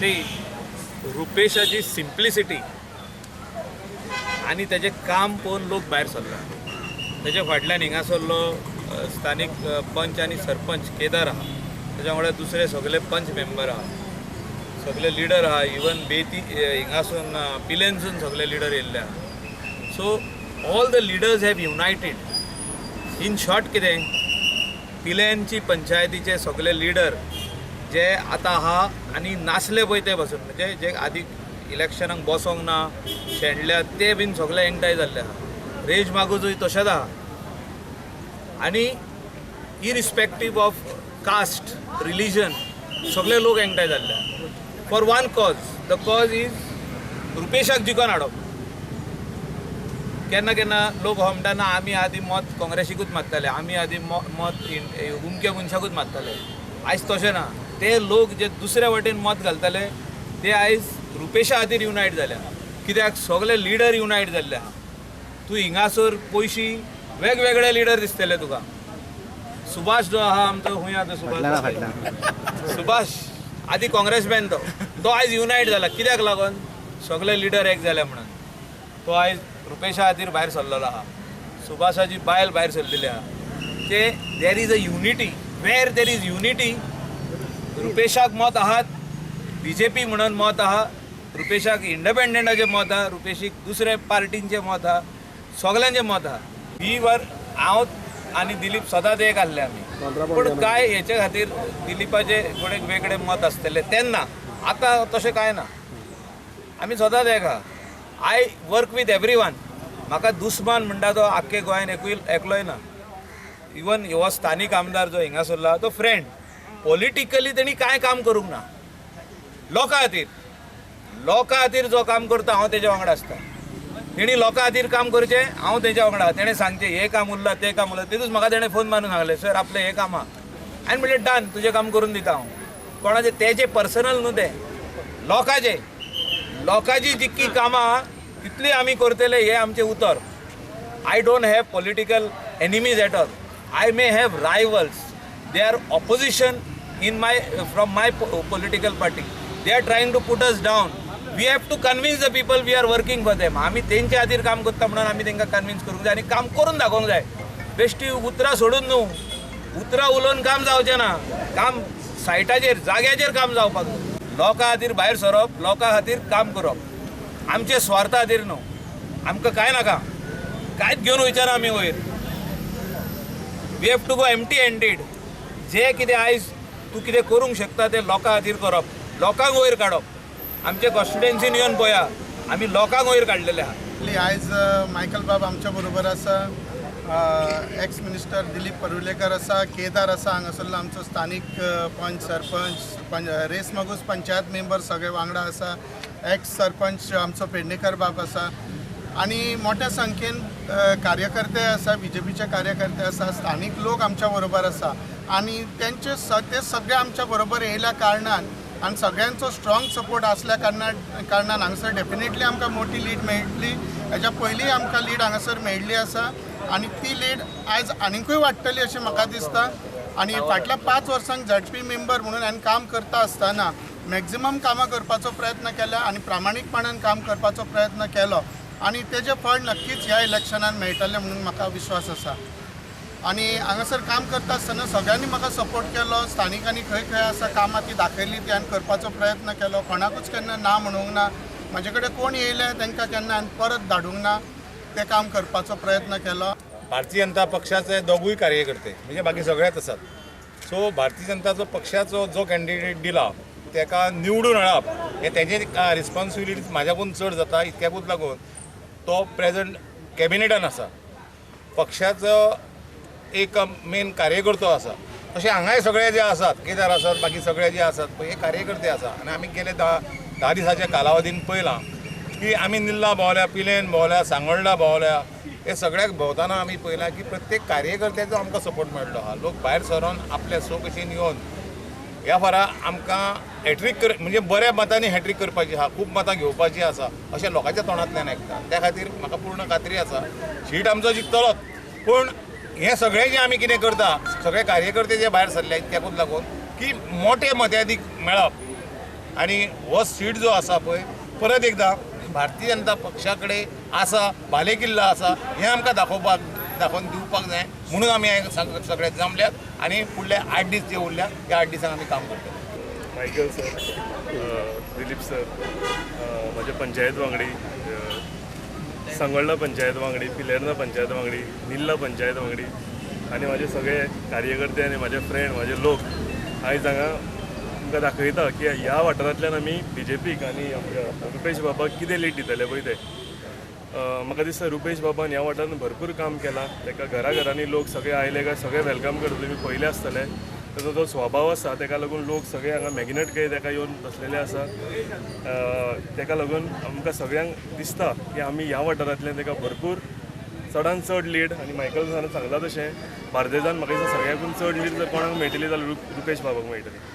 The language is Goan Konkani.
सी, रुपेशाची सिम्प्लिसिटी आनी तेजें काम पळोवन लोक भायर सरला. तेज्या फाटल्यान हिंगासरलो स्थानीक पंच आनी सरपंच केदार आहा, तेज्या वांगडा दुसरे सगळे पंच मेंबर आहा, सगळे लिडर आहा, इवन बेती हिंगासून पिलेनसून सगळे लिडर येयल्ले आहा. So all the leaders have united. In short कितें, पिलेनची पंचायतीचे सगळे लिडर जे आतां आहा आनी नासले पळय ते पासून, म्हणजे जे आदी इलेक्शनाक बसोंक ना, शेणल्या ते बीन सगळे एकठांय जाल्ले आहा. रेज मागूजूय तशेंच आहा. आनी इरिस्पेक्टीव ऑफ कास्ट, रिलीजन, सगळे लोक एकठांय जाल्ले आहा for one cause. The cause is रुपेशाक जिखोन हाडप. केन्ना केन्ना लोक हो म्हणटा, ना, आमी आदी मत काँग्रेसीकूच मारताले, आमी आदी मत उमक्या मनशाकूच मारताले. आयज तशें ना. ते लोक जे दुसऱ्या वटेन मत घालताले ते आयज रुपेशा खातीर युनायट जाल्या, कित्याक सगळे लिडर युनायट जाल्ले आहा. तूं हिंगासर पयशी वेगवेगळे लिडर दिसतले तुका. सुभाष जो आहा आमचो, खंय आहा तो सुभाष? सुभाष आदी काँग्रेसमॅन, तो तो आयज युनायट जाला. कित्याक लागून? सगळे लिडर एक जाले म्हणून तो आयज रुपेशा खातीर भायर सरलेलो आहा. सुभाषाची बायल भायर सरलेली आहा. ते there is a unity. Where there is unity, रुपेशाक मत आहात बीजेपी म्हणून मत आहा, रुपेशाक इंडिपेंडंटाचें मत आहा, रुपेशीक दुसऱ्या पार्टींचें मत आहा, सगल्यांचें मत आहा. ही वर हांव आनी दिलीप सदांच एक आसले आमी, पूण काय हेचे खातीर दिलीपाचे थोडे वेगळे मत आसतले तेन्ना. आतां तशें कांय ना, आमी सदांच एक आहा. I work with everyone. म्हाका दुस्मान म्हणटा तो आख्खे गोंयान एकूय एकलोय ना. इवन हो स्थानीक आमदार जो हिंगा सरला तो फ्रेंड. पॉलिटिकली तेणी कांय काम करूंक ना लोकां खातीर. लोकां खातीर जो काम करता, हांव तेज्या वांगडा आसता. तेणी लोकां खातीर काम करचें, हांव तेज्या वांगडा. तेणें सांगचें, हें काम उरलां, तें काम उरलां. तेतूच म्हाका तेणें फोन मारून सांगलें, सर, आपलें हें काम आहा. हांवें म्हणलें, डन, तुजें काम करून दिता हांव. कोणाचें तेजें पर्सनल न्हू तें, लोकांचें. लोकांची जितकी कामां आहा तितली आमी करतले, हें आमचें उतर. I don't have political enemies at all. I may have rivals. They are opposition in my from my political party. They are trying to put us down. We have to convince the people we are working for them. आमी तेंच्या खातीर काम करता म्हणून आमी तांकां कन्विन्स करूंक जाय आनी काम करून दाखोवंक जाय. बेश्टी उतरां सोडून न्हू. उतरां उलोवन काम जावचें ना. काम सायटाचेर, जाग्याचेर काम जावपाक जाय. लोकां खातीर भायर सरप, लोकां खातीर काम करप, आमचे स्वार्था खातीर न्हू. आमकां कांय नाका, कांयच घेवन वयचे आमी वयर. We have to go empty handed. जे कितें आयज तूं कितें करूंक शकता तें लोकां खातीर करप, लोकांक वयर काडप. आमचे कॉन्स्टिट्युएन्सीन येवन पळया, आमी लोकांक वयर काडलेले आहा. आयज मायकल बाब आमच्या बरोबर आसा, एक्स मिनिस्टर दिलीप परुलेकर आसा, केदार आसा, हांगासरलो आमचो स्थानीक पंच, सरपंच, पंच, रेस मागूस पंचायत मेंबर सगळे वांगडा आसा, एक्स सरपंच आमचो पेडणेकर बाब आसा आनी मोठ्या संख्येन कार्यकर्ते आसा, बीजेपीचे कार्यकर्ते आसा, स्थानीक लोक आमच्या बरोबर आसा आनी तेंचे ते सगळे आमच्या बरोबर येयल्या कारणान आनी सगळ्यांचो स्ट्रॉंग सपोर्ट आसल्या कारणान हांगासर डेफिनेटली आमकां मोठी लीड मेळटली. हेच्या पयलीं आमकां लीड हांगासर मेळिल्ली आसा आनी ती लीड आयज आनिकूय वाडटली अशें म्हाका दिसता. आनी फाटल्या 5 वर्सांक झेडपी मेंबर म्हणून हांवें काम करता आसतना मॅक्झिमम कामां करपाचो प्रयत्न केला आनी प्रामाणीकपणान काम करपाचो प्रयत्न केलो आनी तेजें फळ नक्कीच ह्या इलेक्शनान मेळटलें म्हणून म्हाका विश्वास आसा. आनी हांगासर काम करता आसतना सगळ्यांनी म्हाका सपोर्ट केलो. स्थानिकांनी खंय खंय आसा कामां ती दाखयली, ती हांवें करपाचो प्रयत्न केलो. कोणाकूच केन्ना ना म्हणूंक ना. म्हाजे कडेन कोण येयले तांकां केन्ना हांवें परत धाडूंक ना. तें काम करपाचो प्रयत्न केलो. भारतीय जनता पक्षाचे दोगूय कार्यकर्ते, म्हणजे बाकी सगळेच आसात. सो भारतीय जनताचो पक्षाचो जो कॅन्डिडेट दिला तेका निवडून हाडप हें तेजें रिस्पॉन्सिबिलिटी म्हाज्याकून चड जाता. इतक्याकूच लागून तो प्रेजंट कॅबिनेटान आसा, पक्षाचो एक मेन कार्यकर्तो आसा. तशें हांगाय सगळे जे आसात, केदार आसात, बाकी सगळे जे आसात पळय, हे कार्यकर्ते आसा. आनी आमी गेले 10 10 दिसाच्या कालावधीन पळयलां की आमी निल्ला भोंवल्या, पिलेन भोंवल्या, सांगोल्डा भोंवल्या. हे सगळ्याक भोंवतना आमी पळयलां की प्रत्येक कार्यकर्त्याचो आमकां सपोर्ट मेळ्ळो आहा. लोक भायर सरोन आपल्या सो कशेन येवन ह्या फारा आमकां हॅट्रीक कर, म्हणजे बऱ्या मतांनी हॅट्रीक करपाची आहा, खूब मतां घेवपाची आसा अशें लोकांच्या तोंडांतल्यान आयकता. त्या खातीर म्हाका पूर्ण खात्री आसा, शीट आमचो जिखतलोच. पूण हें सगळें जें आमी कितें करता, सगळे कार्यकर्ते जे भायर सरले, तेकूच लागून की मोटे मताधिक मेळप. आनी हो सीट जो आसा पळय परत एकदां भारतीय जनता पक्षा कडेन आसा, बालेकिल्ला आसा, हें आमकां दाखोवन दिवपाक जाय म्हणून आमी सगळे जमल्यात आनी फुडले 8 दीस जे उरल्या त्या 8 दिसांक आमी काम करतले. मायकल सर, दिलीप सर, म्हजे पंचायत वांगडी, संगोळ्ळा पंचायत वांगडी, पिलेर्ना पंचायत वांगडी, निल्ला पंचायत वांगडी आनी म्हाजे सगळे कार्यकर्ते आनी म्हाजे फ्रेंड, म्हाजे लोक आयज हांगा तुमकां दाखयता की ह्या वाठारांतल्यान आमी बीजेपीक आनी आमच्या रुपेश बाबाक कितें लीड दितले पळय ते. म्हाका दिसता रुपेश बाबान ह्या वाठारांत भरपूर काम केलां. ताका घराघरांनी लोक सगळे आयले काय सगळे welcome करता, तुमी पळयले आसतले. ताचो जो स्वभाव आसा ताका लागून लोक सगळे हांगा मॅग्नेट कशे ताका येवन बसलेले आसा. ताका लागून आमकां सगळ्यांक दिसता की आमी ह्या वाठारांतल्यान ताका भरपूर चडान चड लीड, आनी मायकल सरान सांगला तशें बार्देजान म्हाका दिसता सगळ्यांकून चड लीड जर कोणाक मेळटली जाल्यार रुपेश बाबाक मेळटली.